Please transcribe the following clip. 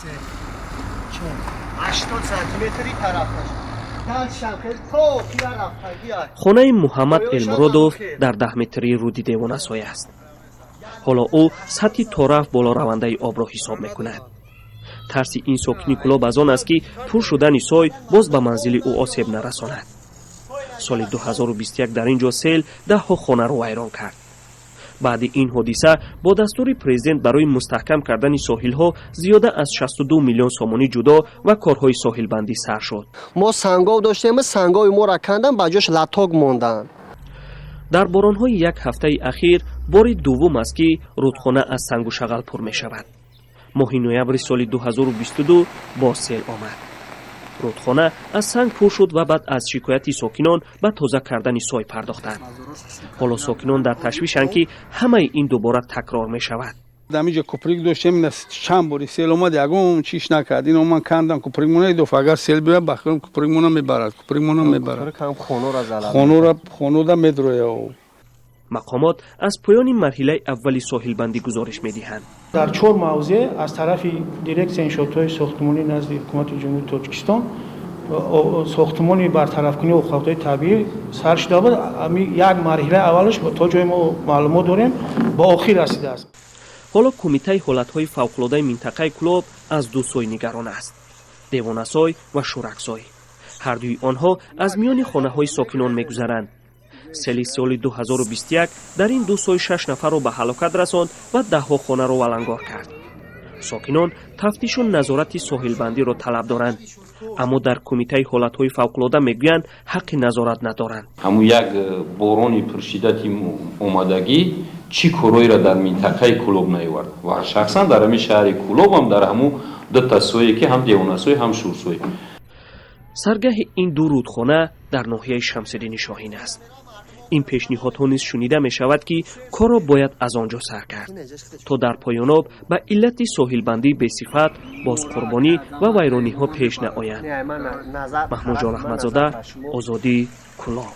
Се, чор, 80 сантиметри тарафаш. Дальшам хел то охира рафтагӣ. Хонаи Муҳаммад Элмуродов дар 10 метрии рӯди Девонасой аст. Ҳоло ӯ сатҳи торафт болоравандаи обро ҳисоб мекунад. Тарси ин сокини Кӯлоб аз он аст, ки пур шудани сой боз ба манзили ӯ осеб нарасонад. Соли 2021 дар ин ҷо сел даҳҳо хонаро вайрон кард. Баъди ин ҳодиса бо дастури президент барои мустаҳкам кардани соҳилҳо зиёда аз 62 миллион сомонӣ ҷудо ва корҳои соҳилбандӣ сар шуд. Мо сангов доштем, сангови моро кандан, ба ҷош латок монданд. Дар боронҳои як ҳафтаи ахир бори дуввум аст, ки рудхона аз сангу шағал пур мешавад. Моҳи ноябри соли 2022 боз сел омад, рудхона аз санг пур шуд ва баъд аз шикояти сокинон ба тоза кардани сой пардохтанд. Ҳоло сокинон дар ташвишанд, ки ҳамаи ин дубора такрор мешавад. Дамиҷа куприк доштем, чанд бори сел омад, ягон чиш накард. Ино ман кандам куприкмона идоф, агар сел биёяд, бахирм куприкмона мебарад, куприкмона мебарад, хонода медроя. Мақомот аз поёни марҳилаи аввали соҳилбандӣ гузориш медиҳанд. Дар чор мавзеъ аз тарафи дирексияи иншоотҳои сохтмонӣ назди Ҳукумати Ҷумҳурии Тоҷикистон сохтмони бартарафкунии офатҳои табиӣ сар шуда буд. Як марҳилаи аввалаш, то ҷое мо маълумот дорем, ба охир расидааст. Ҳоло Кумитаи ҳолатҳои фавқулодаи минтақаи Кӯлоб аз ду сой нигарон аст: Девонасой ва Шӯраксой. Ҳардуи онҳо аз миёни хонаҳои сокинон мегузаранд. Сели соли 2021 дар ин ду сой шаш нафарро ба ҳалокат расонд ва даҳҳо хонаро валангор кард. Сокинон тафтишу назорати соҳилбандиро талаб доранд, аммо дар Кумитаи ҳолатҳои фавқулода мегӯянд, ҳаққи назорат надоранд. Ҳамун як борони пуршиддати омадагӣ чӣ корҳоеро дар минтақаи Кӯлоб наёвард ва шахсан дар ҳамин шаҳри Кӯлобам, дар ҳамун дута сое, ки ҳам Девонасой, ҳам Шӯрсой. Саргаҳи ин ду рудхона дар ноҳияи Шамсиддини Шоҳин аст. Ин пешниҳодҳо низ шунида мешавад, ки корро бояд аз он ҷо сар кард, то дар поёноб ба иллати соҳилбандии бесифат боз қурбонӣ ва вайрониҳо пеш наоянд. Маҳмудҷон Аҳмадзода, Озодӣ, Кӯлоб.